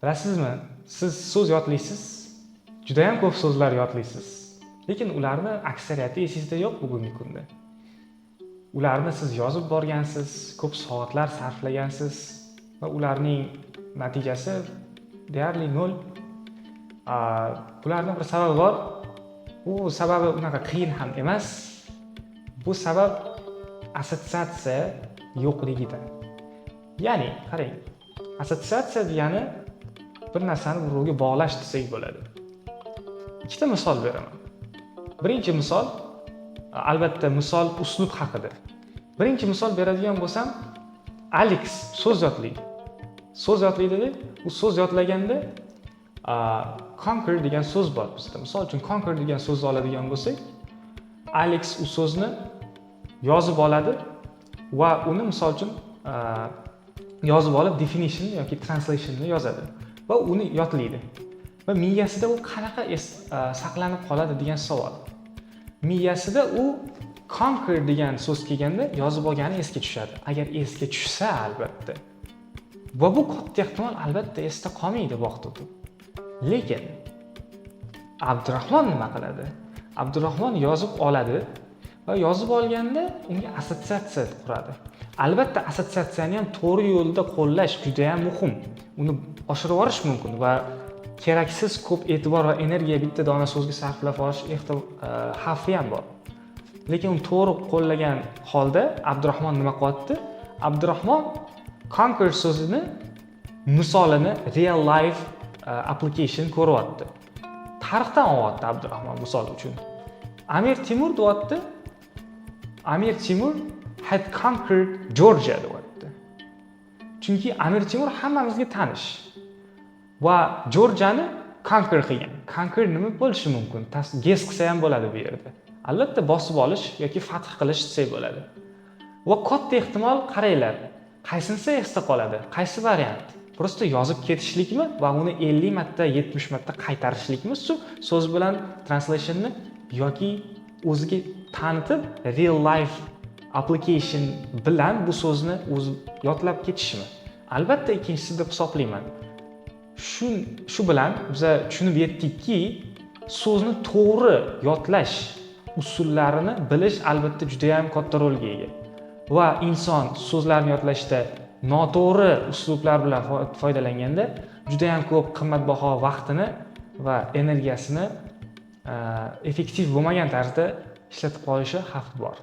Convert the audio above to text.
Bilasizmi, siz so'z yodlaysiz, judayam ko'p so'zlar yodlaysiz, lekin ularni aksariyati esingizda yo'q bugungi kunda. Ularni siz yozib borgansiz, ko'p soatlar sarflagansiz va ularning natijasi deyarli nol. Bularni bir sababi bor. U sababi unaqa qiyin ham emas. Bu sabab assotsiatsiya yo'qligida. Ya'ni qarang, assotsiatsiya degani bir narsani birovga bog'lash desak bo'ladi. Ikkita misol beraman. Birinchi misol, albatta, misol uslub haqida. Birinchi misol beradigan bo'lsam, Alex so'z yodlaydi. So'z yodlaydida, u so'z yodlaganda conquer degan so'z bor bizda. Misol uchun, conquer degan so'zni oladigan bo'lsak, Alex u so'zni yozib oladi va uni, misol uchun, yozib olib, definition yoki translationni yozadi va uni yodlaydi. Va miyasida u qanaqa saqlanib qoladi degan savol. Miyasida u conquer degan so'z kelganda yozib olgani esga tushadi. Agar esga tushsa, albatta. Va bu katta ehtimol, albatta, esda qolmaydi vaqt o'tib. Lekin Abdurahmon nima qiladi? Abdurahmon yozib oladi va yozib olganda unga assotsiatsiya quradi. Albatta, assotsiatsiyani ham to'g'ri yo'lda qo'llash juda ham muhim. Uni oshirib yuborish mumkin va keraksiz ko'p e'tibor va energiya bitta dona so'zga sarflab yuborish xavfi ham bor. Lekin uni to'g'ri qo'llagan holda Abdurahmon nima qilyapti? Abdurahmon conquer so'zini misolini real life application ko'ryapti. Tarixdan olyapti Abdurahmon, misol uchun. Amir Timur deyapti. Amir Timur had conquered Georgia deyapti. Chunki Amir Temur hammamizga tanish va Jorjani conquer qilgan. Conquer nima bo'lishi mumkin? Guess qilsa ham bo'ladi bu yerda. Albatta, bosib olish yoki fath qilish desak bo'ladi. Va katta ehtimol, qaranglar, qaysinisi esda qoladi? Qaysi variant? Просто yozib ketishlikmi va uni 50 marta, 70 marta qaytarishlikmi shu so'z bilan translationni yoki o'ziga tanitib, real life application bilan bu so'zni o'zi yodlab ketishmi? Albatta, ikkinchisi deb hisoblayman. Shu bilan biza tushunib yetdikki, so'zni to'g'ri yodlash usullarini bilish, albatta, juda ham katta rolga ega. Va inson so'zlarni yodlashda noto'g'ri uslublar bilan foydalanganda juda ham ko'p qimmatbaho vaqtini va energiyasini effektiv bo'lmagan tarzda ishlatib qolishi xavfi bor.